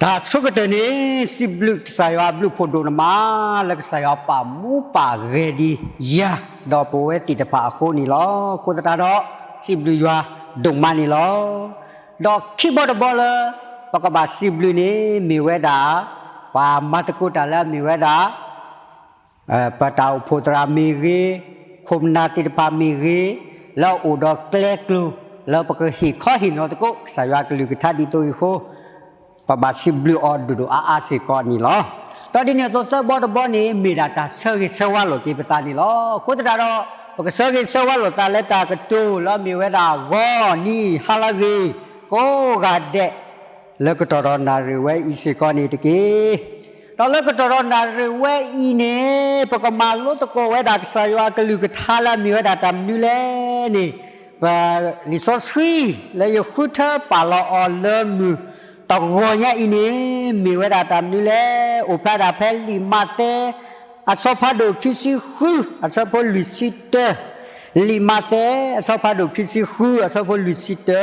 တၢ်ဆိကတၢၢ်န့ၣ် စံးဘျုးကစၢ်ယွၤအဘျုးဖှိၣ်ဒိၣ်နမး လၢကစၢ်ယွၤပာ်မူပာ်ဂဲၤဒံးယၤ ဒီးပဝဲသ့ၣ်တဖၣ်အဃိန့ၣ်လီၤ. အဃိသတးဒီး စံးဘျုးယွၤဒိၣ်မးန့ၣ်လီၤ. ဒီးခံဘီတဘီလၢ ပကဘၣ်စံးဘျုးန့ၣ် မ့ၢ်ဝဲဒၣ် ပှၤမၤသကိးတၢ်လၢအမ့ၢ်ဝဲဒၣ် ပတၢ်အိၣ်ဖှိၣ်သရၣ်မ့ၢ်ဂ့ၤ, ခိၣ်နၢ်သ့ၣ်တဖၣ်မ့ၢ်ဂ့ၤ, လၢအအိၣ်ဒီးကျဲကျိၤ လၢပကဟ့ၣ်ခီဟ့ၣ်နီၤသကိး ကစၢ်ယွၤကလုၢ်ကထါဒ်သိးအံၤအဃိ, ပဘၣ်စံးဘျုးအီၤဒိၣ်ဒိၣ်အါအါစ့ၢ်ကီးန့ၣ်လီၤ. ဒီးဒ်န့ၣ်အသိးသၢဘီတဘီန့ၣ် မ့ၢ်ဒၣ်တၢ်ဆၢဂ့ၤဆၢဝါလိာ်က့ၤပသးန့ၣ်လီၤ. အဃိသတးဒီး ပကဆၢဂ့ၤဆၢဝါလိာ်သးလၢတၢ်ကတိၤလၢအမ့ၢ်ဝဲဒၣ်ဂီၤနံၤဟါလၢအဂ့ၤ ကိးဂၤဒဲး လၢကတီၢ်ဒီးနၣ်ရံၣ်ဝဲအံၤစ့ၢ်ကီးန့ၣ်တက့ၢ်. ဒီးလၢကတီၢ်ဒီးနၣ်ရံၣ်ဝဲအံၤန့ၣ် ပကမၤလိသကိးဝဲဒၣ်ကစၢ်ယွၤကလုၢ်ကထါလၢအမ့ၢ်ဝဲဒၣ်တၢ်မနုၤလဲၣ်န့ၣ်, ပလံာ်စီဆှံ လၢယဃုထၢပာ်လီၤအီၤလၢမုၢ်တဂီၤညါအံၤန့ၣ် မ့ၢ်ဝဲဒၣ်တၢ်မနုၤလဲၣ်, အိၣ်ဖျါဒၣ်ဖဲလံာ်မးသဲ အဆၢဖးဒိၣ်ခံဆံဃု အဆၢဖိလွံၢ်ဆံတၢ, လံာ်မးသဲ အဆၢဖးဒိၣ်ခံဆံဃု အဆၢဖိလွံၢ်ဆံတၢ,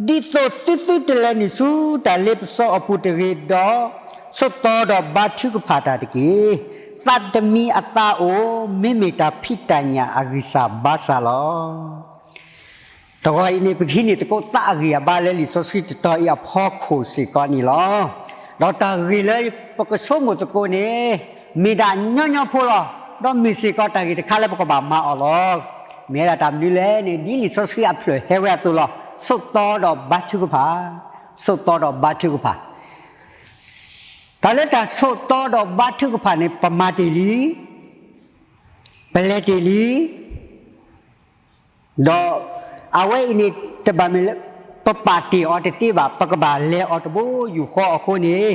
ဒ်သိးသုသုတလဲၤနုာ်ဆူတၢ်လ့ပစီအပူၤတဂ့ၤဒီး, ဆိးသီဒီးဘါထုကဖၣ်တၢ်တက့ၢ်. သးတမံၤအသးအိၣ်, မ့မ့ၢ်တၢ်ဖံးတၢ်ညၣ်အဂံၢ်စၢ်ဘါစၢ်လီၤ. တဂီၤအံၤန့ၣ် ပကဟံးန့ၢ်သကိးသးအဂံၢ်အဘါလၢလံာ်စီဆှံတတီၤအံၤအဖီခိၣ်စ့ၢ်ကီးန့ၣ်လီၤ. ဒီးတၢ်ဂ့ၢ်လၢပကဆိကမိၣ်သကိးန့ၣ် မ့ၢ်ဒၣ်ညီညီဖိလီၤ. ဒီးမ့ၢ်စ့ၢ်ကီးတၢ်ဂ့ၢ်တခါလၢပကဘၣ်မၤအီၤလီၤ. မ့ၢ်ဝဲဒၣ်တၢ်မနုၤလဲၣ်န့ၣ် ဒ်လံာ်စီဆှံအဖျၢၣ်ဟဲဝဲအသိးလီၤ. ဆိးသီဒီးဘါထုကဖၣ်, ဆိးသီဒီးဘါထုကဖၣ်. တၢ်လၢတၢ်ဆိးသီဒီးဘါထုကဖၣ်န့ၣ် ပမၤတ့ၢ်လံ, ပလဲၤတ့ၢ်လံ, ဒီးအဝဲအံၤန့ၣ် တဘၣ်မ့ၢ်လၢ ပပာ်တ့ၢ်အီၤတသ့ဘၣ်, ပကဘၣ်လဲၤအီၤတဘိယူၢ်ဃီအဃိန့ၣ်,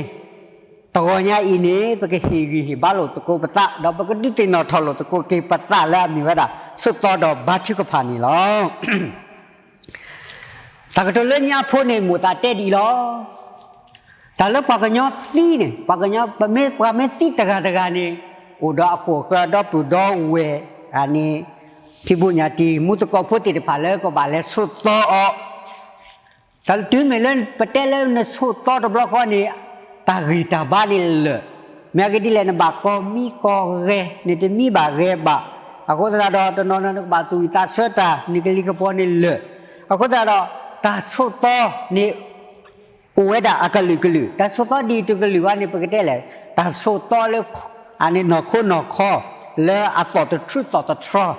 တဂီၤညါအံၤန့ၣ် ပကဟ့ၣ်ဂံၢ်ဟ့ၣ်ဘါလိာ်သကိးပသး, ဒီးပကဒုးသ့ၣ်နီၣ်ထီၣ်လိာ်သကိးက့ၤပသးလၢအမ့ၢ်ဝဲဒၣ် ဆိးသီဒီးဘါထုကဖၣ်န့ၣ်လီၤ. တၢ်ကတိၤလၢညါဖိန့ၣ် မိၣ်သးတဲဒ်အံၤလီၤ. တၢ်လၢပှၤကညီသံန့ၣ် ပှၤကညီ ပမ့ၢ်ပှၤမ့ၢ်သံတဂၤတဂၤန့ၣ် အိၣ်ဒီးအခိၣ်အဃၢၤဒီပုၢ်ဒီဝဲၢ်န့ၣ်, ဖံးဘိၣ်ညၣ်တံၢ် မူသကိးဖိသ့ၣ်တဖၣ်လၢကဘၣ်လဲၤဆိးသီအီၤ, တၢ်တုၤမ့ၢ်လၢပတဲလၢနဆိးသီတဘျီဃီန့ၣ် တၢ်ဂံၢ်တၢ်ဘါန့ၣ်လၢာ်, မ့ၢ်အဂ့ၢ်ဒ်လဲၣ် နဘၣ်ကီၤမံကီၤဂဲၤ, နတမံဘၣ်ဂဲၤဘၣ်, အဃိသတးဒီး တနီၤနီၤနကဘၣ်သူၣ်ဝံၣ်သးဆၢတၢ် နကလံၤကပီၤန့ၣ်လၢာ်, အဃိသတးဒီး တၢ်ဆိးသီန့ၣ် အိၣ်ဝဲဒၣ်အကလုာ်ကလုာ်, တၢ်ဆိးသီဒ်တကလုာ်ဝဲန့ၣ် ပကတဲလဲၣ်, တၢ်ဆိးသီလၢ အန့ၣ်နီၢ်ခိနီၢ်ခီ လၢအသီၣ်တထြူသီၣ်တထြီ,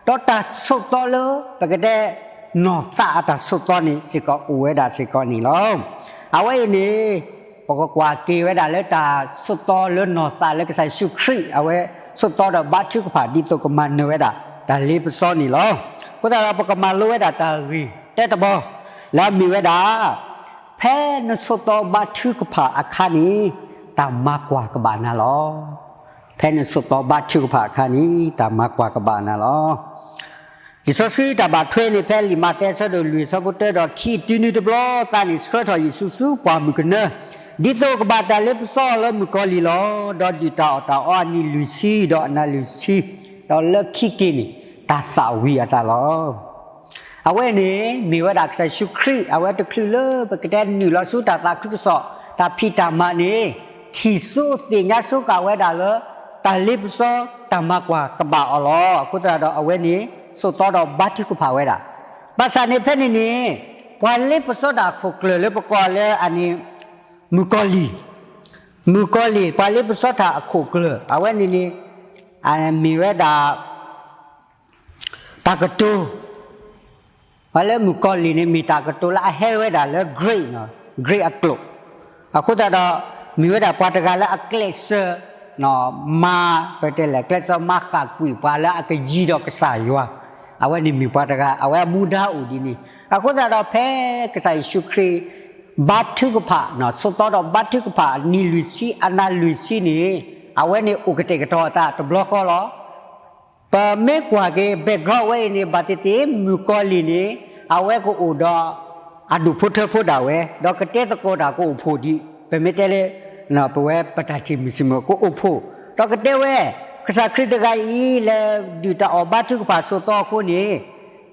ဒီးတၢ်ဆိးသီလၢ ပကတဲ နီၢ်သးအတၢ်ဆိးသီန့ၣ်စ့ၢ်ကီးအိၣ်ဝဲဒၣ်စ့ၢ်ကီးန့ၣ်လီၤ. အဝဲအံၤန့ၣ် ပကကွၢ်က့ၤဝဲဒၣ်လၢတၢ်ဆိးသီလၢနီၢ်သးလၢကစၢ်ယ့ၣ်ၡူးခရံာ် အဝဲဆိးသီဒီးဘါထုကဖၣ်ဒ်သိးကမၤနၢၤဝဲဒၣ် တၢ်လ့ပစီန့ၣ်လီၤ. အဃိသတးဒီးပကမၤလိဝဲဒၣ်တၢ်ဂ့ၢ်တဲတဘီ လၢအမ့ၢ်ဝဲဒၣ် ဖဲနဆိးသီဘါထုကဖၣ်အခါန့ၣ် တၢ်မၤကွၢ်ကဘၣ်နၤလီၤ. ဖဲနဆိးသီဘါထုကဖၣ်အခါန့ၣ် တၢ်မၤကွၢ်ကဘၣ်နၤလီၤ. လံာ်စီဆှံတၢ်ဘၣ်ထွဲန့ၣ် ဖဲလံာ်မးသဲအဆၢဒိၣ်လွံၢ်အဆၢဖိတၢဒီးခံ, တုၤနုၤတဘျီသးန့ၣ် ဆှၢထီၣ်ယ့ၣ်ၡူးဆူပှၢ်မုၢ်ကနၢ, ဒ်သိးကဘၣ်တၢ်လ့ပစီအီၤလၢမုၣ်ကီၤလံၢ်လီၤ. ဒီးဒုၣ်တၢ်အီၣ်တၢ်အီအနံၣ်လွံၢ်ဆံ, ဒီးအနၤလွံၢ်ဆံ, ဒီးလၢခံက့ၤန့ၣ် တၢ်သၣ်ဝံၤအသးလီၤ. အဝဲန့ၣ် မ့ၢ်ဝဲဒၣ်ကစၢ်ယ့ၣ်ၡူးခရံာ် အဝဲတချုးလၢပကတဲနုာ်လီၤဆူတၢ်သးခုကစီၣ် တၢ်ဖံးတၢ်မၤန့ၣ် ထံၣ်စိသ့ၣ်ညါဆိဃာ်ဝဲဒၣ်လၢ တၢ်လ့ပစီတၢ်မၤကွၢ်ကဘၣ်အီၤလီၤ. အဃိသတးဒီးအဝဲန့ၣ် ဆိးသီဒီးဘါထုကဖၣ်ဝဲဒၣ်. ဘၣ်ဆၣ်န့ၣ်ဖဲန့ၣ်န့ၣ် ပှၤလ့ပစီတၢ်အခိၣ်ကျၢၢ်လၢပကိးလၢအန့ၣ် မုၣ်ကီၤလံၢ်, မုၣ်ကီၤလံၢ် ပှၤလ့ပစီတၢ်အခိၣ်ကျၢၢ် အဝဲန့ၣ်န့ၣ် မ့ၢ်ဝဲဒၣ် တၢ်ကတိၤ ပှၤလၢမုၣ်ကီၤလံၢ်န့ၣ် မ့ၢ်တၢ်ကတိၤလၢအဟဲဝဲဒၣ်လၢ Greek, Greek အကျိာ်, အဃိသတးဒီး မ့ၢ်ဝဲဒၣ်ပှၤတဂၤလၢအကျဲးစၢး မၤ ပတဲလဲၣ် ကျဲးစၢးမၤဃၣ်ကွံာ်ပှၤလၢအကယံၤဒီးကစၢ်ယွၤ, အဝဲန့ၣ်မ့ၢ်ပှၤတဂၤ အဝဲအမူဒါအိၣ်ဒ်န့ၣ်, အဃိသတးဒီးဖဲကစၢ်ယ့ၣ်ၡူးခရံာ် ဘါထုကဖၣ် ဆိးသီဒီးဘါထုကဖၣ်နံၣ်လွံၢ်ဆံ အနၤလွံၢ်ဆံန့ၣ် အဝဲန့ၣ်အိၣ်ကတဲာ်ကတီၤအသးတဘျီဃီလီၤ. ပမ့ၢ်ကွၢ်က့ၤ background ဝဲအံၤန့ၣ် ဘၣ်သ့ၣ်သ့ၣ် မုၣ်ကီၤလံၢ်န့ၣ် အဝဲကအိၣ်ဒီး အဒူၣ်ဖိထၢဖိဒၣ်ဝဲ ဒီးကတဲသကိးတၢ်ကအိၣ်ဖှိၣ်ဒံး ပမ့ၢ်တဲလၢ ပဝဲပတၢ်ထံၣ်မုၢ်ဆ့ၣ်မုၢ်ကအိၣ်ဖှိၣ် ဒီးကတဲဝဲ ကစၢ်ခရံာ်တဂၤအံၤ လဲၤဒုၣ်တၢ်အီၣ်ဘါထုကဖၣ်ဆိးသီအဃိန့ၣ်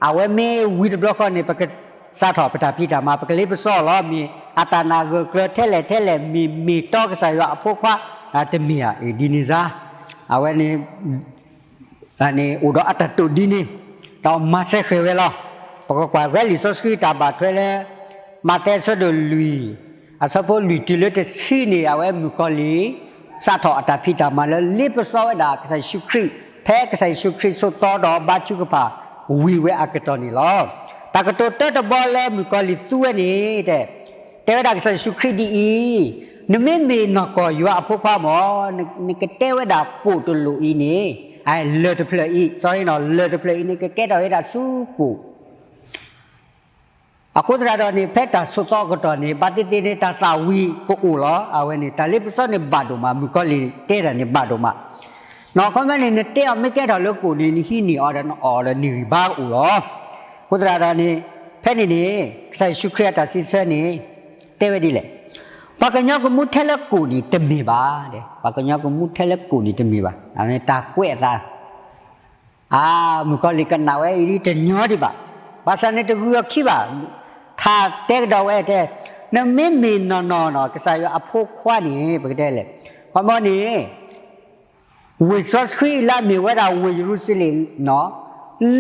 အဝဲမ့ၢ်ဝံၤတဘျီဃီန့ၣ် ပကစးထီၣ်ပတၢ်ဖံးတၢ်မၤ ပကလ့ပစီအီၤလီၤ. မ့ၢ် အတၢ်နာ်ဂၢၢ်ကျၢၤထဲလဲၣ်ထဲလဲၣ် မ့ၢ်မ့ၢ်တီကစၢ်ယွၤအဖိခွါ တမ့ၢ်ဧါ, ဒ်န့ၣ်စ့ၢ်, အဝဲန့ၣ် န့ၣ်အိၣ်ဒီးအတၢ်တိာ်ဒ်န့ၣ်, ဒီးမၤစၢၤဃဲၤဝဲလီၤ. ပကကွၢ်ဝဲလံာ်စီဆှံတၢ်ဘၣ်ထွဲလၢ မးသဲအဆၢဒိၣ်လွံၢ် အဆၢဖိလွံၢ်တုၤလၢတဆံန့ၣ် အဝဲမုၣ်ကီၤလံၢ် စးထီၣ်အတၢ်ဖံးတၢ်မၤလၢလ့ပစီဝဲဒၣ်ကစၢ်ယ့ၣ်ၡူးခရံာ် ဖဲကစၢ်ယ့ၣ်ၡူးခရံာ်ဆိးသီဒီးဘါထုကဖၣ်ဝံၤဝဲအကတီၢ်န့ၣ်လီၤ. တၢ်ကတိၤတၢတဘီလၢမုၣ်ကီၤလံၢ်သူဝဲန့ၣ် တဲ တဲဝဲဒၣ်ကစၢ်ယ့ၣ်ၡူးခရံာ်ဒ်အံၤ, နမ့မ့ၢ်နီၢ်ကီၢ်ယွၤအဖိခွါမ့ၢ် နကတဲဝဲဒၣ်ကိၣ်တလိၣ်အံၤန့ၣ်, လၢၢ်တဖျၢၣ်အံၤ, လၢၢ်တဖျၢၣ်အံၤန့ၣ် ကကဲထီၣ်ဝဲဒၣ်ဆူကိၣ်. အဃိသတးဒီးန့ၣ် ဖဲတၢ်ဆိးသီအကတီၢ်န့ၣ် ဘၣ်သ့ၣ်သ့ၣ်န့ၣ် တၢ်သၣ်ဝံၤကအိၣ်လီၤ. အဝဲန့ၣ် တၢ်လ့ပစီန့ၣ်ဘၣ်ဒိၣ်မး, မုၣ်ကီၤလံၢ်တဲတၢ်န့ၣ်ဘၣ်ဒိၣ်မး. နီၢ်ခီမ့ၢ်န့ၣ် နတဲအီၤမ့ၢ်ကဲထီၣ်လၢကိၣ်န့ၣ် နဟံးန့ၢ်အီၤဒီးနအီၣ်ဒီးန့ၢ်ဂံၢ်ဘါကအိၣ်လီၤ. အဃိသတးဒီးန့ၣ် ဖဲန့ၣ်န့ၣ် ကစၢ်ယ့ၣ်ၡူးခရံာ်အတၢ်စံးဆၢန့ၣ် တဲဝဲဒ်လဲၣ်, ပှၤကညီကမူထဲလၢကိၣ်န့ၣ်တမ့ၢ်ဘၣ်, ပှၤကညီကမူထဲလၢကိၣ်န့ၣ်တမ့ၢ်ဘၣ်, တၢ်ကွဲးအသး အါ, မုၣ်ကီၤလံၢ်ကနၣ်ဝဲအံၤတညီဒံးဘၣ်. ဘၣ်ဆၣ်န့ၣ်တဂုာ်အီၤခံဘၣ်. ထါတဲကဒီးဝဲတဲ, နမ့မ့ၢ်နီၢ်နီၢ်နီၢ် ကစၢ်ယွၤအဖိခွါန့ၣ် ပကတဲလဲၣ်, ခီမီန့ၣ် ဝ့ၢ်စီဆှံလၢအမ့ၢ်ဝဲဒၣ်ဝ့ၢ်ယရူၤၡလ့ၣ်နီၢ်,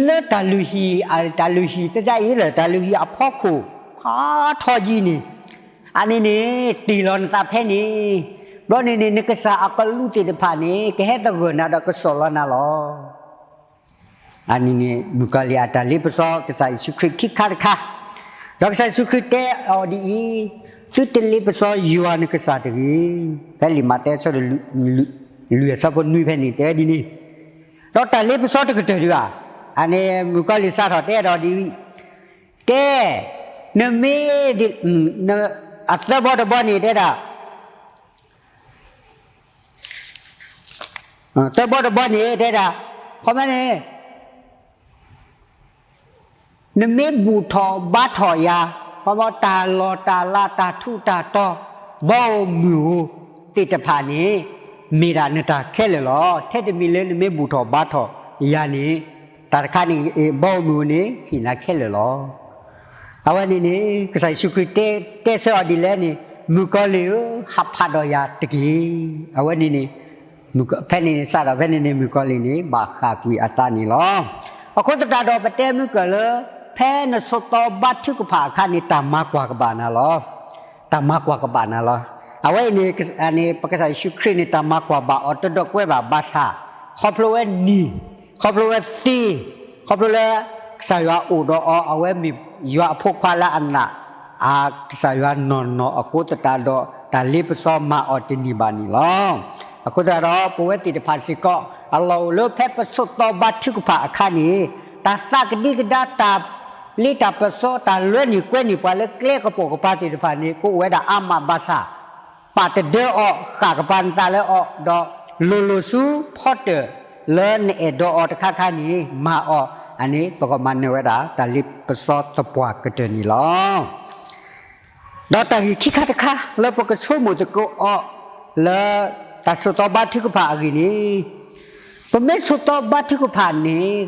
လၢတၢ်လုၢ်ဟံၣ်, တၢ်လုၢ်ဟံၣ်သဒၣ်အံၤလၢ တၢ်လုၢ်ဟံၣ်အဖီခိၣ် ဖးထီယံၤန့ၣ်, အန့ၣ်န့ၣ် တ့ၢ်လီၤနသးဖဲန့ၣ်, ဘျီန့ၣ်န့ၣ် နကစၢ်အကလူးသ့ၣ်တဖၣ်န့ၣ် ကဟဲသဂၢၢ်နၤဒီးကစီၣ်လီၤနၤလီၤ. အန့ၣ်န့ၣ် မုၣ်ကီၤလံၢ်အတၢ်လ့ပစီကစၢ်ယ့ၣ်ၡူးခရံာ်ခံခါတခါ, ဒီးကစၢ်ယ့ၣ်ၡူးခရံာ်တဲအီၤဒ်အံၤ, သုတလ့ပစီယွၤနကစၢ်တဂ့ၤ. ဖဲလံာ်မးသဲအဆၢဒိၣ် လွံၢ်အဆၢဖိနွံဖဲန့ၣ် တဲဝဲဒ်န့ၣ်, ဒီးတၢ်လ့ပစီတကတၢၢ်ဒံးဘၣ်, အန့ၣ်မုၣ်ကီၤလံၢ်စးထီၣ်တဲဒီးဒ်အံၤ, တဲ, နမ့ၢ်, အသၢဘီတဘီန့ၣ်တဲဒၣ် သၢဘီတဘီန့ၣ်တဲဒၣ်, ခီမီန့ၣ် နမ့ၢ်ဘူၣ်ထီၣ်ဘါထီၣ်ယၤ, ခီမီတၢ်လီၢ်တၢ်လၤတၢ်ထူးတၢ်တီၤ, ဘီဧိၤမုၢ်ဧိၤသ့ၣ်တဖၣ်န့ၣ် မ့ၢ်ဒၣ်နတၢ်ခဲလၢာ်လီၤ. ထဲတမံၤလၢနမ့ၢ်ဘူၣ်ထီၣ်ဘါထီၣ်ယၤန့ၣ်, တၢ်တခါန့ၣ် ဘီဧိၤမုၢ်ဧိၤန့ၣ် ဟ့ၣ်နၤခဲလၢာ်လီၤ. အဝဲန့ၣ်န့ၣ် ကစၢ်ယ့ၣ်ၡူးခရံာ်တဲ, တဲဆၢအီၤဒ်လဲၣ်န့ၣ်, မုၣ်ကီၤလံၢ်ဧၢ, ဟးဖးဒီးယၤတက့ၢ်. အဝဲန့ၣ်န့ၣ် ဖဲန့ၣ်န့ၣ် စးထီၣ်ဖဲန့ၣ်န့ၣ် မုၣ်ကီၤလံၢ်န့ၣ် ဘၣ်ဃၣ်ကွံာ်အသးန့ၣ်လီၤ. အဃိသတးဒီး ပတဲမုၢ်ကၢၢ်လၢ ဖဲနဆိးသီဘါထုကဖၣ်အခါန့ၣ် တၢ်မၤကွၢ်ကဘၣ်နၤလီၤ. တၢ်မၤကွၢ်ကဘၣ်နၤလီၤ. အဝဲအံၤန့ၣ် ပကစၢ်ယ့ၣ်ၡူးခရံာ်န့ၣ် တၢ်မၤကွၢ်ဘၣ်အီၤတဒီးကွဲဘၣ်ဘၣ်ဆၣ်, ခီဖျိဝဲနံၤ, ခီဖျိဝဲသ့, ခီဖျိလၢ ကစၢ်ယွၤအိၣ်ဒီးအီၤ အဝဲမ့ၢ်ယွၤအဖိခွါလၢအနာ် ကစၢ်ယွၤနီၢ်နီၢ်အဃိသတးဒီး တၢ်လ့ပစီမၤအီၤတန့ၢ်ဘၣ်န့ၣ်လီၤ. အဃိသတးဒီး ပဝဲသ့ၣ်တဖၣ်စ့ၢ်ကီး အလီၢ်အိၣ်လၢဖဲပဆိးသီဘါထုကဖၣ်အခါန့ၣ် တၢ်သးကဒံကဒါ တၢ်လ့တၢ်ပစီ တၢ်လွဲန့ၢ်ကွဲန့ၢ်ပှၤလၢကျဲကပိာ်ကပၤသ့ၣ်တဖၣ်န့ၣ် ကအိၣ်ဝဲဒၣ်အါမးဘၣ်ဆၣ် ပာ်တဒၢအီၤ ဃၣ်ကပၤနသးလၢအီၤ ဒီးလိၤလိၤဆူဖီတၢၣ်လၢနအဲၣ်ဒိးအီၤတခါခါန့ၣ် မၤအီၤ, အန့ၣ် ပကမၤနၢၤဝဲဒၣ် တၢ်လ့ပစီသပှၢ်ကတၢၢ်န့ၣ်လီၤ. ဒီးတၢ်ဂ့ၢ်ခံခါတခါ လၢပကဆိကမိၣ်သကိးအီၤ လၢတၢ်ဆိးသီဘါထုကဖၣ်အဂ့ၢ်န့ၣ်, ပမ့ၢ်ဆိးသီဘါထုကဖၣ်န့ၣ်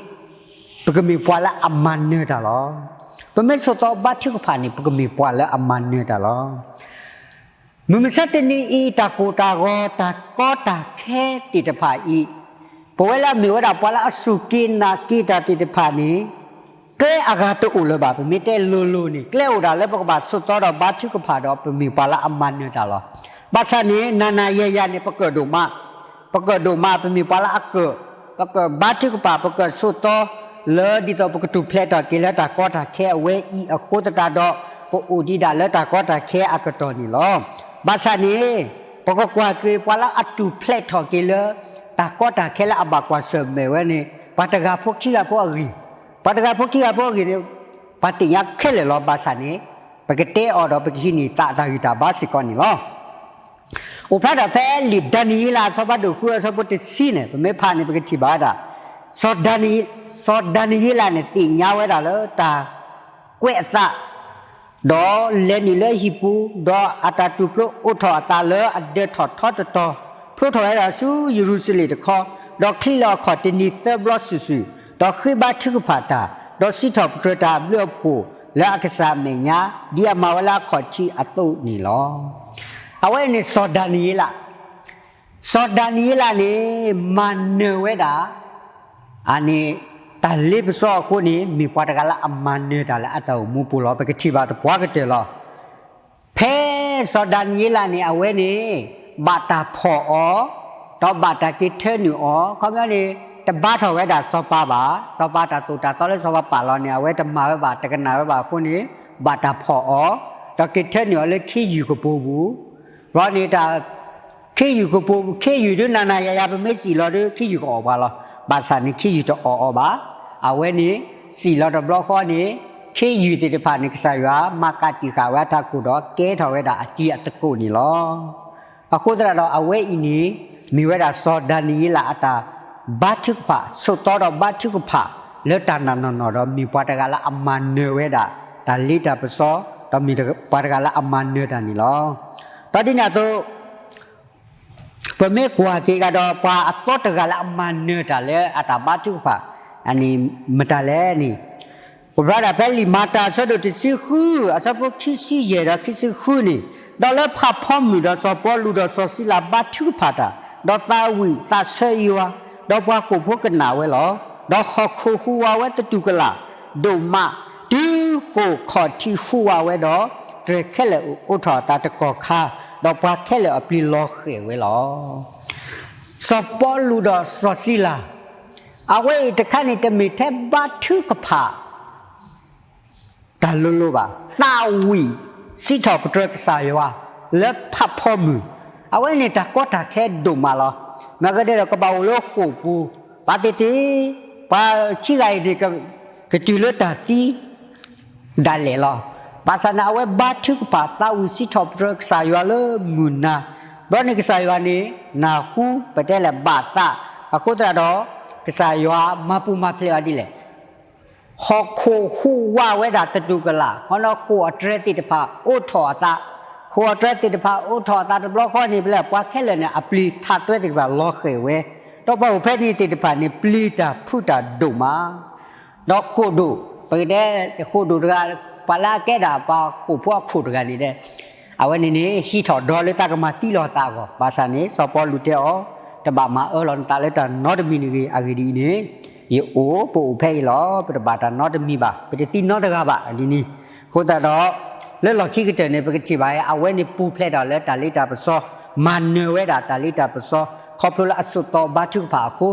ပကမ့ၢ်ပှၤလၢအမၤနၢၤတၢ်လီၤ. ပမ့ၢ်ဆိးသီဘါထုကဖၣ်န့ၣ် ပကမ့ၢ်ပှၤလၢအမၤနၢၤတၢ်လီၤ. မုၢ်မဆါတနံၤအံၤ တၢ်ကိၢ်တၢ်ဂီၤ တၢ်ကီတၢ်ခဲသ့ၣ်တဖၣ်အံၤ, ပဝဲလၢအမ့ၢ်ဝဲဒၣ်ပှၤလၢအစူၢ်က့ၤနာ်က့ၤတၢ်သ့ၣ်တဖၣ်န့ၣ် ကျဲအဂၤတအိၣ်လၢၤဘၣ်. ပမ့ၢ်တဲလိၤလိၤန့ၣ် ကျဲအိၣ်ဒၣ်လၢပကဘၣ်ဆိးသီဒီးဘါထုကဖၣ်ဒီး ပမ့ၢ်ပှၤလၢအမၤနၢၤတၢ်လီၤ. ဘၣ်ဆၣ်န့ၣ် နၤနၤယၤယၤန့ၣ် ပကၢၣ်ဒိၣ်မး, ပကၢၣ်ဒိၣ်မး ပမ့ၢ်ပှၤလၢအကၢၣ်, ပကဘါထုကဖၣ် ပကဆိးသီ လၢဒ်သိးပကထူၣ်ဖျဲးထီၣ်က့ၤလၢတၢ်ကီတၢ်ခဲအဝဲအံၤအဃိသတးဒီး ပအိၣ်ဒံးဒၣ်လၢတၢ်ကီတၢ်ခဲအကတီၢ်န့ၣ်လီၤ. ဘၣ်ဆၣ်န့ၣ် ပကကွၢ်က့ၤပှၤလၢအထူၣ်ဖျဲးထီၣ်က့ၤလၢ တၢ်ကီတၢ်ခဲလၢအဘၣ်ကွၢ်ဆၢၣ်မဲာ်ဝဲန့ၣ် ပှၤတဂၤဖိခံဂၤဖိအဂ့ၢ်, ပှၤတဂၤဖိခံဂၤဖိအဂ့ၢ်န့ၣ် ပှၤသ့ၣ်ညါခဲလၢာ်လီၤ. ဘၣ်ဆၣ်န့ၣ် ပကတဲအီၤဒီးပကဟံးန့ၢ်သးတၢ်ဂံၢ်တၢ်ဘါစ့ၢ်ကီးန့ၣ်လီၤ. အိၣ်ဖျါထီၣ်ဖဲလံာ်ဒၤနံးယ့လး အစီၤပၤဒိၣ်ဃု အဆၢဖိတဆံန့ၣ် ပမ့ၢ်ဖးန့ၣ် ပကထံၣ်ဘၣ်ဝဲဒၣ် စီၤဒၤနံး, စီၤဒၤနံးယ့လးန့ၣ် သ့ၣ်ညါဝဲဒၣ်လၢတၢ်ကွဲးအသး ဒီးလဲၤနုာ်လၢဟံၣ်ပူၤ, ဒီးအတၢ်တူၢ်ဖျိအိးထီၣ်အသးလၢအဒၢးထီၣ်ထီတတီၤ, ဖျိထီၣ်ဝဲဒၣ်ဆူယရူၤၡလ့ၣ်တခီ, ဒီးချံးလီၤအခီၣ်တနံၤသၢဘျီစုာ်စုာ်, ဒီးဃ့ဘါထုကဖၣ်တၢ် ဒီးစံးထီၣ်ပတြၢၤတၢ်အဘျုးအဖှိၣ်လၢအကစၢ်အမဲာ်ညါ ဒ်အမၤဝဲလၢအခီၣ်ထံးအသိးန့ၣ်လီၤ. အဝဲအံၤန့ၣ်စီၤဒၤနံးယ့လး စီၤဒၤနံးယ့လးန့ၣ် မၤနၢၤဝဲဒၣ် အန့ၣ် တၢ်လ့ပစီအဃိန့ၣ် မ့ၢ်ပှၤတဂၤလၢအမၤနၢၤတၢ်လၢအတၢ်အိၣ်မူပူၤလီၤ. ပကထံၣ်ဘၣ်သပှၢ်ကတၢၢ်လီၤ. ဖဲစီၤဒၤနံးယ့လးန့ၣ် အဝဲန့ၣ် ဘၣ်တၢ်ဖီၣ်အီၤ, ဒီးဘၣ်တၢ်က့ၤထၢနုာ်အီၤ, ခီပညီန့ၣ် တဘါထီၣ်ဝဲဒၣ်စီၤပၤဘၣ်. စီၤပၤတၢ်သိၣ်တၢ်သီလၢစီၤပၤပာ်လီၤန့ၣ် အဝဲတမၤဝဲဘၣ် တကနၣ်ဝဲဘၣ်အဃိန့ၣ် ဘၣ်တၢ်ဖီၣ်အီၤ, ဒီးက့ၤထၢနုာ်အီၤလၢခ့ယုၢ်ကပိာ်ပူၤ ဘျီန့ၣ်တၢ် ခ့ယုၢ်ကပိာ်ပူၤ ခ့ယုၢ်ဒုးနၤနၤယၤယၤ ပမ့ၢ်စံၣ်လီၤဒုး ခ့ယုၢ်ကအီၣ်ပှၤလီၤ. ဘၣ်ဆၣ်န့ၣ် ခ့ယုၢ်တအီၣ်အီၤဘၣ်. အဝဲန့ၣ် စံၣ်လီၤတဘျီဃီန့ၣ် ခ့ယုၢ်သ့ၣ်တဖၣ်န့ၣ် ကစၢ်ယွၤမၤကးတံာ်ဃာ်ဝဲအထးခိၣ်ဒီး ကဲထီၣ်ဝဲဒၣ်အတံၤအသကိးန့ၣ်လီၤ. အဃိသတးဒီး အဝဲအံၤန့ၣ် မ့ၢ်ဝဲဒၣ်စီၤဒၤနံးယ့လးအတၢ်ဘါထုကဖၣ် ဆိးသီဒီးဘါထုကဖၣ် လၢတၢ်နီၢ်နီၢ်နီၢ်ဒီး မ့ၢ်ပှၤတဂၤလၢအမၤနၢၤဝဲဒၣ် တၢ်လ့တၢ်ပစီ ဒီးမ့ၢ်ပှၤတဂၤလၢအမၤနၢၤတၢ်န့ၣ်လီၤ. ဒီးဒ်န့ၣ်အသိး ပမ့ၢ်ကွၢ်က့ၤကဒီး ပှၤအသီတဂၤလၢအမၤနၢၤတၢ်လၢအတၢ်ဘါထုကဖၣ် အန့ၣ်မတၤလဲၣ်န့ၣ် ပဖျါဒၣ်ဖဲလံာ်မၤတၢ်အဆၢဒိၣ်တဆံဃု အဆၢဖိခံဆံယဲၢ်ဒီးခံဆံဃုန့ၣ်, ဒီးလၢဖးဖီမုၢ်ဒီးစီၤပီလူးဒီးစီၤစံလၤဘါထုကဖၣ်တၢ်, ဒီးသးဝံၣ်သးဆၢယွၤ, ဒီးပှၤဃိာ်ဖိကနၣ်ဝဲလီၤ. ဒီးဟီၣ်ခိၣ်ဟူးဝးဝဲသတူၢ်ကလာ်ဒိၣ်မး, တုၤဃိာ်ခီၣ်ထံးဟူးဝးဝဲဒီး, တြဲၤခဲလၢာ်အိးထီၣ်အသးတကီၢ်ခါ, ဒီးပှၤခဲလၢာ်အပျ့ၤလီၤဃဲာ်ဝဲလီၤ. စီၤပီလူးဒီးစီၤစံလၤ, အဝဲအံၤတခါန့ၣ် တမ့ၢ်ထဲဘါထုကဖၣ် တၢ်လိၤလိၤဘၣ်, သးဝံၣ်စံးထီၣ်ပတြၢၤကစၢ်ယွၤလၢဖးဖီမုၢ်, အဝဲန့ၣ်တၢ်ကီတၢ်ခဲဒိၣ်မးလီၤ. မ့ၢ်ကဒဲးဒီးကဘၣ်အိၣ်လၢဃိာ်ပူၤ, ပှၤသ့ၣ်သ့ၣ်, ပှၤခံဂၤအံၤန့ၣ် ကတုၤလၢတၢ်သံ ဒၣ်လဲာ်လီၤ. ဘၣ်ဆၣ်န့ၣ် အဝဲဘါထုကဖၣ်သးဝံၣ်စံးထီၣ်ပတြၢၤကစၢ်ယွၤလၢမုၢ်နၤ, ဘျီန့ၣ်ကစၢ်ယွၤန့ၣ် နၢ်ဟူ ပတဲလဲၣ်ဘၣ်သး, အဃိသတးဒီး ကစၢ်ယွၤမၤပူၤမၤဖျဲးအီၤဒ်လဲၣ်. ဟီၣ်ခိၣ်ဟူးဝးဝဲဒၣ်သတူၢ်ကလာ်, ဃီနီၣ်ဃိာ်အတြဲၤသ့ၣ်တဖၣ်အိးထီၣ်အသး, ဃိာ်အတြဲၤသ့ၣ်တဖၣ်အိးထီၣ်အသးတဘျီဃီန့ၣ် ပလဲၣ် ပှၤခဲလၢာ်န့ၣ် အပျ့ၤထးသွဲသ့ၣ်တဖၣ်လီၤဃဲာ်ဝဲ, ဒီးပှၤအိၣ်ဖဲန့ၣ်သ့ၣ်တဖၣ်န့ၣ် ပျံၤတၢ်ဖုးတၢ်ဒိၣ်မး ဒီးဃိာ်ဒိၣ်, ပကတဲဃိာ်ဒိၣ်တဂၤ, ပှၤလၢအကဲဒၣ်ပှၤဃိာ်ဖိအခိၣ်တဂၤန့ၣ်ဒီး, အဝဲန့ၣ်န့ၣ် ဟံးထီၣ်ဒီလၢသးကမၤသံလီၤအသးအဂီၢ်, ဘၣ်ဆၣ်န့ၣ် စီၤပီလူးတဲအီၤ, တဘၣ်မၤအၢလီၤနသးလၢတၢ်နီတမံၤန့ၣ်ဂ့ၤ, အဂ့ၢ်ဒ်အံၤန့ၣ်, ယအိၣ်, ပအိၣ်ဖဲအံၤလီၤ, ပတဘၣ်တၢ်နီတမံၤဘၣ်, ပတသံနီတဂၤဘၣ်, ဒ်န့ၣ်, အဃိသတးဒီး လၢလီၢ်ခံကတၢၢ်န့ၣ် ပကထံၣ်ဘၣ် အဝဲန့ၣ်ပူၤဖျဲးထီၣ်လၢတၢ်လ့တၢ်ပစီ, မၤနၢၤဝဲဒၣ်တၢ်လ့တၢ်ပစီ, ခီဖျိလၢအဆိးသီဘါထုကဖၣ်အဃိ,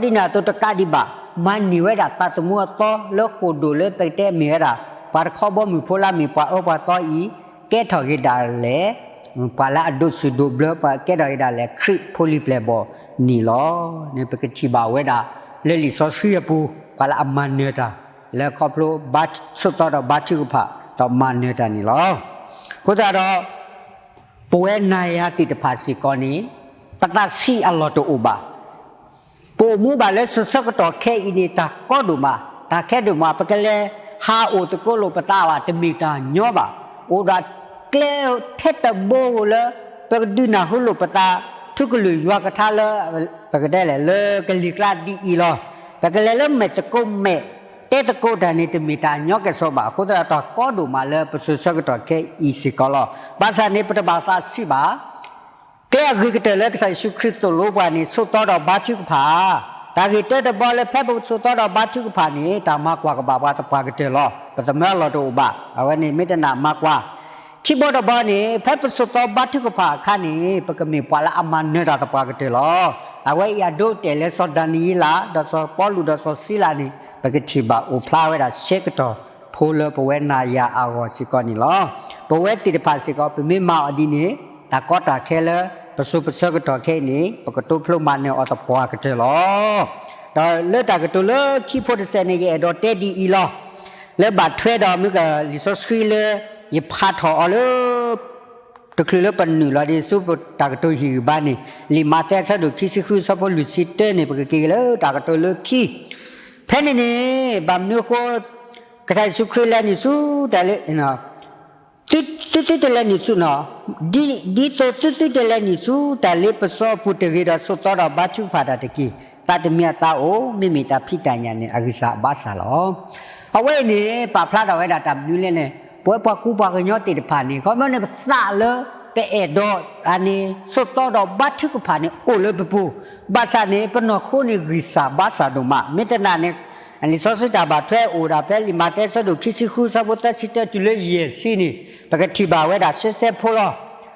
ဒီးဒ်န့ၣ်အသိးတကးဒံးဘၣ်, မၤန့ၢ်ဝဲဒၣ်သးသမူအသီလၢဃိာ်ဒိၣ်လၢပကတဲမ့ၢ်ဝဲဒၣ်, ပှၤတခီဘီမုၢ်ဖိလၢမ့ၢ်ပှၤအၢပှၤသီအံၤ, ကဲထီၣ်က့ၤဒၣ်လဲာ်, ပှၤလၢအဒိးစူၢ်ဒိးဘျၢ, ပှၤကဲထီၣ်က့ၤဒၣ်လဲာ်ခရံာ်ဖိလံၤပျဲၢ်ဘီၣ်န့ၣ်လီၤ. န့ၣ်ပကထံၣ်ဘၣ်ဝဲဒၣ်, လၢလံာ်စီဆှံအပူၤ, ပှၤလၢအမၤနၢၤတၢ်, လၢခီဖျိဘါ, ဆိးသီဒီးဘါထုကဖၣ်, ဒီးမၤနၢၤတၢ်န့ၣ်လီၤ. အဃိသတးဒီး ပဝဲနၤယၤသ့ၣ်တဖၣ်စ့ၢ်ကီးန့ၣ်, ပသးဆံးအလီၢ်တအိၣ်ဘၣ်. ပအိၣ်မူဘၣ်လၢစိၤဆၢကတီၢ်ခဲအံၤန့ၣ် တၢ်ကီဒိၣ်မး, တၢ်ခဲဒိၣ်မး, ပကလဲၤဟးအိၣ်သကိးလိာ်ပသးဘၣ် တမ့ၢ်တၢ်ညီဘၣ်. အိၣ်ဒၣ်ကျဲထဲတဘိဧိၤလၢ ပကဒုးနၢ်ဟူလိာ်ပသး ထူကလုာ်ယွၤကထါလၢ ပကတဲလဲၣ် လၢကလံၤကျါဒ်အံၤလီၤ. ပကလဲၤလၢမဲာ်သကိးမဲာ် တဲသကိးတၢ်န့ၣ် တမ့ၢ်တၢ်ညီကဲၣ်ဆိးဘၣ်. အဃိသတးဒီး တၢ်ကီဒိၣ်မးလၢပစိၤဆၢကတီၢ်ခဲအံၤစ့ၢ်ကီးလီၤ. ဘၣ်ဆၣ်န့ၣ် ပတဘၣ်သးဆံးဘၣ်. ကျဲအဂ့ၤကတၢၢ်လၢကစၢ်ယ့ၣ်ၡူးခရံာ်သိၣ်လိပှၤန့ၣ် ဆိးသီဒီးဘါထုကဖၣ်. တၢ်ဂ့ၢ်တၢတဘီလၢဖဲပဆိးသီဒီးဘါထုကဖၣ်န့ၣ် တၢ်မၤကွၢ်ကဘၣ်ပှၤသပှၢ်ကတၢၢ်လီၤ. ပသမၢအလီၢ်တအိၣ်ဘၣ်. အဝဲန့ၣ်မ့ၢ်တၢ်မၤကွၢ်. ခံဘီတဘီန့ၣ် ဖဲပဆိးသီဘါထုကဖၣ်အခါန့ၣ် ပကမ့ၢ်ပှၤလၢအမၤနၢၤတၢ်သပှၢ်ကတၢၢ်လီၤ. အဝဲအံၤအဒိအတဲာ်လၢစီၤဒၤနံးယ့လး ဒီးစီၤပီလူးဒီးစီၤစံလၤန့ၣ် ပကထံၣ်ဘၣ်အိၣ်ဖျါဝဲဒၣ်ဆၢကတီၢ်ဖိလၢပဝဲနၤယၤအဂီၢ်စ့ၢ်ကီးန့ၣ်လီၤ. ပဝဲသ့ၣ်တဖၣ်စ့ၢ်ကီး ပမ့ၢ်မၤအီၤဒ်န့ၣ် တၢ်ကီတၢ်ခဲလၢ ပစိၤပဆၢကတီၢ်ခဲအံၤန့ၣ် ပကတိဖျိမၤနၢၤအီၤသပှၢ်ကတၢၢ်လီၤ. ဒီးလၢတၢ်ကတိၤလၢခံဖိတစဲးန့ၣ် ယအဲၣ်ဒိးတဲဒ်အံၤလီၤ. လၢဘၣ်ထွဲဒီးမ့ၢ်ကလံာ်စီဆှံလၢ ယဖးထီၣ်အီၤလၢ တချုးလၢပနုာ်လီၤဒ်ဆူပတၢ်ကတိၤဟံၣ်ဂံၢ်ဘါန့ၣ် လံာ်မးသဲအဆၢဒိၣ်ခံဆံဃုအဆၢဖိလွံၢ်ဆံတၢန့ၣ် ပကက့ၤလၢတၢ်ကတိၤလၢခံ. ဖဲန့ၣ်န့ၣ် ဘၣ်မနုၤအဃိ ကစၢ်ယ့ၣ်ၡူးခရံာ်လဲၤနုာ်ဆူတၢ်လၢ သုသုတလဲၤနုာ်ဆူနီၤ, ဒ်သိးသုသုတလဲၤနုာ်ဆူတၢ်လ့ပစီအပူၤတဂ့ၤဒီး ဆိးသီဒီးဘါထုကဖၣ်တၢ်တက့ၢ်. သးတမံၤအသးအိၣ် မ့မ့ၢ်တၢ်ဖံးတၢ်ညၣ်န့ၣ် အဂံၢ်စၢ်အဘါစၢ်လီၤ. အဝဲအံၤန့ၣ် ပာ်ဖျါထီၣ်ဝဲဒၣ်တၢ်မနုၤလဲၣ်န့ၣ် ပဝဲပှၤကူပှၤကညီသ့ၣ်တဖၣ်န့ၣ် ခီပညီန့ၣ် ပသးလၢ ပအဲၣ်ဒိး အန့ၣ် ဆိးသီဒီးဘါထုကဖၣ်န့ၣ် အိၣ်လၢပပူၤ, ဘၣ်ဆၣ်န့ၣ် ပနီၢ်ခိန့ၣ်ဂံၢ်စၢ်ဘါစၢ်ဒိၣ်မး, မ့ၢ်သနာ်န့ၣ် လံာ်စီဆှံတၢ်ဘၣ်ထွဲအိၣ်ဒၣ်ဖဲလံာ်မးသဲအဆၢဒိၣ်ခံဆံဃု အဆၢဖိသၢဆံတၢတုၤလၢယဲၢ်ဆံန့ၣ် ပကထံၣ်ဘၣ်ဝဲဒၣ်ရှဲရှဲဖိလီၤ.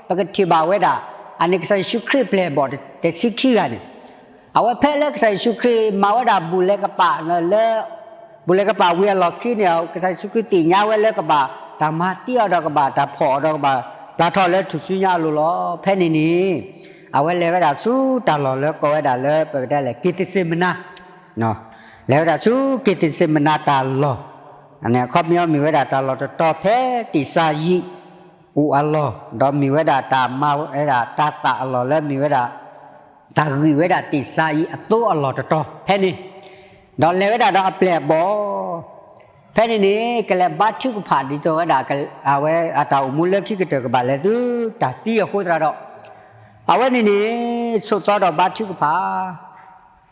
ပကထံၣ်ဘၣ်ဝဲဒၣ် အန့ၣ်ကစၢ်ယ့ၣ်ၡူးခရံာ်အပျဲၢ်အဘီၣ်တဆံခံဂၤန့ၣ် အဝဲဖဲလၢကစၢ်ယ့ၣ်ၡူးခရံာ်မၤဝဲဒၣ်ဘူၣ်လဲၤကပာ်လၢ ဘူၣ်လဲၤကပာ်ဝံၤအလီၢ်ခံန့ၣ် ကစၢ်ယ့ၣ်ၡူးခရံာ်သ့ၣ်ညါဝဲလၢကဘၣ်တၢ်မၤသံအီၤဒီးကဘၣ်တၢ်ဖီၣ်အီၤဒီးကဘၣ်ပျၢ်ထီၣ်လၢထူၣ်စုညါအလိၤလီၤ. ဖဲန့ၣ်န့ၣ် အဝဲလဲၤဝဲဒၣ်ဆူတၢ်လီၢ်လၢကိးဝဲဒၣ်လၢပကတဲလဲၣ် က့ၤသစ့မနၤ လဲၤဝဲဒၣ်ဆူက့ၤသစ့မနၤတၢ်လီၢ်, အခီပညီမ့ၢ်ဝဲဒၣ်တၢ်လီၢ်တတီၤဖဲသ့ၣ်စၤယံး အိၣ်အလီၢ်, ဒီးမ့ၢ်ဝဲဒၣ်တၢ်မၤဝဲဒၣ်တၢ်သးအလီၢ်လၢမ့ၢ်ဝဲဒၣ် တၢ်ဂံၢ်ဝဲဒၣ်သ့ၣ်စၤယံးအသိအလီၢ်တတီၤဖဲန့ၣ်, ဒီးလဲၤဝဲဒၣ်ဒီးအပျဲၢ်အဘီၣ် ဖဲန့ၣ်န့ၣ် ကလဲၤဘါထုကဖၣ်ဒ်သိးဝဲဒၣ် အဝဲအတၢ်အိၣ်မူလၢခံကတၢၢ်ကဘၣ်လဲၤသုတၢ်သံအဃိသတးဒီး အဝဲန့ၣ်န့ၣ် ဆိးသီဒီးဘါထုကဖၣ်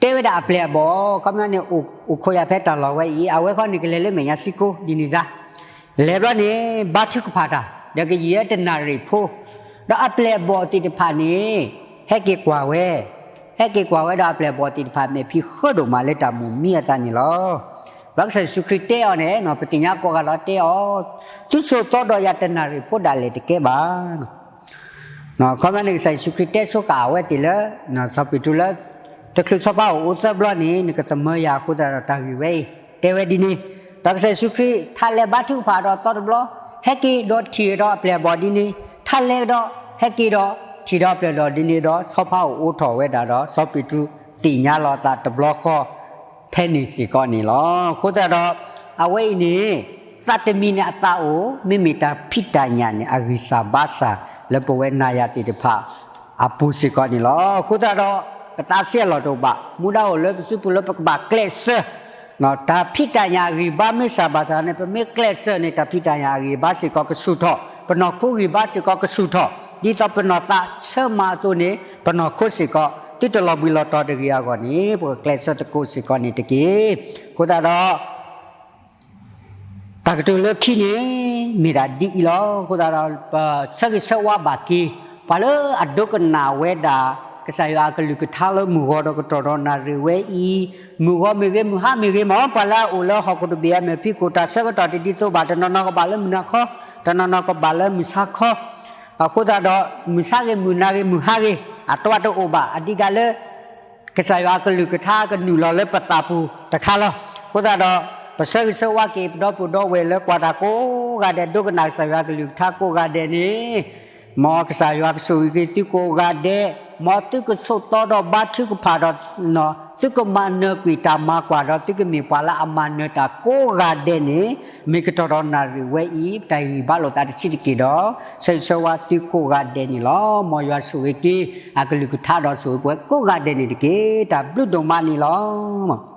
တဲဝဲဒၣ်အပျဲၢ်အဘီၣ် ခီပညီန့ၣ် အိၣ်ခိးယၤဖဲတၢ်လီၢ်ဝဲအံၤ အဝဲခီန့ၣ်ကလဲၤလၢမဲာ်ညါစံကိဒ်န့ၣ်သါ, လဲၤဘျီန့ၣ် ဘါထုကဖၣ်တၢ် ဒီးကယံာ်ဝဲတနၣ်ရံၣ်ဖိ, ဒီးအပျဲၢ်အဘီၣ်သ့ၣ်တဖၣ်န့ၣ် ဟဲက့ၤကွၢ်ဝဲ, ဟဲက့ၤကွၢ်ဝဲဒီးအပျဲၢ်အဘီၣ်သ့ၣ်တဖၣ်မဲာ်ဖံးဃၢဒိၣ်မးလၢတၢ်မိၣ်မံအသးန့ၣ်လီၤ. ဒီးကစၢ်ယ့ၣ်ၡူးခရံာ်တဲအီၤန့ၣ် ပသ့ၣ်ညါကိးဂၤလီၤတဲအီၤ, သုဆိးသီဒီးယၤတနၣ်ရံၣ်ဖိဒၣ်လဲာ်တကဲဘၣ် ခီပညီန့ၣ် ကစၢ်ယ့ၣ်ၡူးခရံာ်တဲဆိကမိၣ်အဝဲသ့ၣ်လၢ စီၤပ့းတရူးလၢ တချုးဆီဖါအိၣ်အိၣ်သၢဘျီန့ၣ် နကသမၢယၤအဃိသတးဒီးတၢ်ဂ့ၢ်ဝဲအံၤ တဲဝဲဒ်န့ၣ်, ဒီးကစၢ်ယ့ၣ်ၡူးခရံာ် ထါလဲၤဘါထုကဖၣ်ဒီးသီတဘျီ, ဟဲက့ၤဒီးထံၣ်ဒီးအပျဲၢ်အဘီၣ်ဒ်န့ၣ်, ထါလဲၤဒီး ဟဲက့ၤဒီး ထံၣ်ဒီးအပျဲၢ်အဘီၣ်ဒ်န့ၣ်ဒီး ဆီဖါအိၣ်အိၣ်ထီၣ်ဝဲဒၣ်ဒီး စီၤပ့းတရူးသ့ၣ်ညါလီၤအသးတဘျီဃီ ဖဲန့ၣ်စ့ၢ်ကီးန့ၣ်လီၤ. အဃိသတးဒီး အဝဲအံၤန့ၣ် သးတမံၤန့ၣ်အသးအိၣ် မ့မ့ၢ်တၢ်ဖံးတၢ်ညၣ်န့ၣ် အဂံၢ်စၢ်ဘါစၢ်လၢပဝဲနၤယၤသ့ၣ်တဖၣ်အပူၤစ့ၢ်ကီးန့ၣ်လီၤ. အဃိသတးဒီး ပသးဆံးအလီၢ်တအိၣ်ဘၣ်, မူဒါအိၣ်လၢပစုပူၤလၢပကဘၣ်ကျဲးစၢး တၢ်ဖံးတၢ်ညၣ်အဂံၢ်ဘါမ့ၢ်စၢ်ဘၣ်သးန့ၣ် ပမ့ၢ်ကျဲးစၢးန့ၣ် တၢ်ဖံးတၢ်ညၣ်အဂံၢ်ဘါစ့ၢ်ကီးကဆူၣ်ထီၣ်, ပနီၢ်ခိဂံၢ်ဘါစ့ၢ်ကီးကဆူၣ်ထီၣ်, ဒ်သိးပနီၢ်သးဆၢမၤအသိးန့ၣ် ပနီၢ်ခိစ့ၢ်ကီး သုတလီၤဘှံးလီၤတီၤတဂ့ၤအဂီၢ်န့ၣ် ပကကျဲးစၢးသကိးစ့ၢ်ကီးန့ၣ်တက့ၢ်. အဃိသတးဒီး တၢ်ကတိၤလၢခံန့ၣ် မ့ၢ်ဒၣ်ဒ်အံၤလီၤ. အဃိသတးဒီး ပဆၢဂ့ၤဆၢဝါဘၣ်က့ၤ ပှၤလၢအဒိကနၣ်ဝဲဒၣ် ကစၢ်ယွၤအကလုၢ်ကထါလၢမုၢ်ဂီၤဒီးကတီၢ်ဒီးနၣ်ရံၣ်ဝဲအံၤ, မုၢ်ဂီၤမ့ၢ်ဂ့ၤ မုၢ်ဟါမ့ၢ်ဂ့ၤမး ပှၤလၢအအိၣ်လၢဟီၣ်ခိၣ်တဘ့ၣ်အမဲာ်ဖံးခိၣ် တၢ်ဆၢကတီၢ်တဒ်သိးဘၣ်, တနီၤနီၤကဘၣ်လၢမုၢ်နၤခီ, တနီၤနီၤကဘၣ်လၢမုၢ်ဆါခီ, အဃိသတးဒီး မုၢ်ဆါဂ့ၤ မုၢ်နၤဂ့ၤ မုၢ်ဟါဂ့ၤ အတၢ်တအိၣ်ဘၣ်, အဒံးကးလၢ ကစၢ်ယွၤအကလုၢ်ကထါကနုာ်လီၤလၢပသးပူၤတခါလီၤ. အဃိသတးဒီး ပဆၢဂ့ၤဆၢဝါက့ၤ ပဒီပုၢ်ဒီဝဲၢ်လၢကွၢ်တၢ်ကိးဂၤဒဲး ဒိကနၣ်ကစၢ်ယွၤအကလုၢ်ကထါကိးဂၤဒဲးန့ၣ်, မ်ကစၢ်ယွၤကဆိၣ်ဂ့ၤက့ၤသုကိးဂၤဒဲး, မ်သုကဆိးသီဒီးဘါထုကဖၣ်ဒီး သုကမၤနၢၤကွံာ်တၢ်မၤကွၢ်ဒီး သုကမ့ၢ်ပှၤလၢအမၤနၢၤတၢ်ကိးဂၤဒဲးန့ၣ်, မ့ၢ်ကတီၢ်ဒီးနၣ်ရံၣ်ဝဲအံၤ တၢ်ဂံၢ်ဘါလိာ်သးတဆံးတက့ၢ်ဒီး ဆၢဂ့ၤဆၢဝါသုကိးဂၤဒဲးန့ၣ်လီၤ. မ်ယွၤဆိၣ်ဂ့ၤက့ၤ အကလုၢ်ကထါဒီးဆိၣ်ဂ့ၤပဝဲကိးဂၤဒဲးန့ၣ်တက့ၢ်. တၢ်ဘျုးဒိၣ်မးန့ၣ်လီၤ.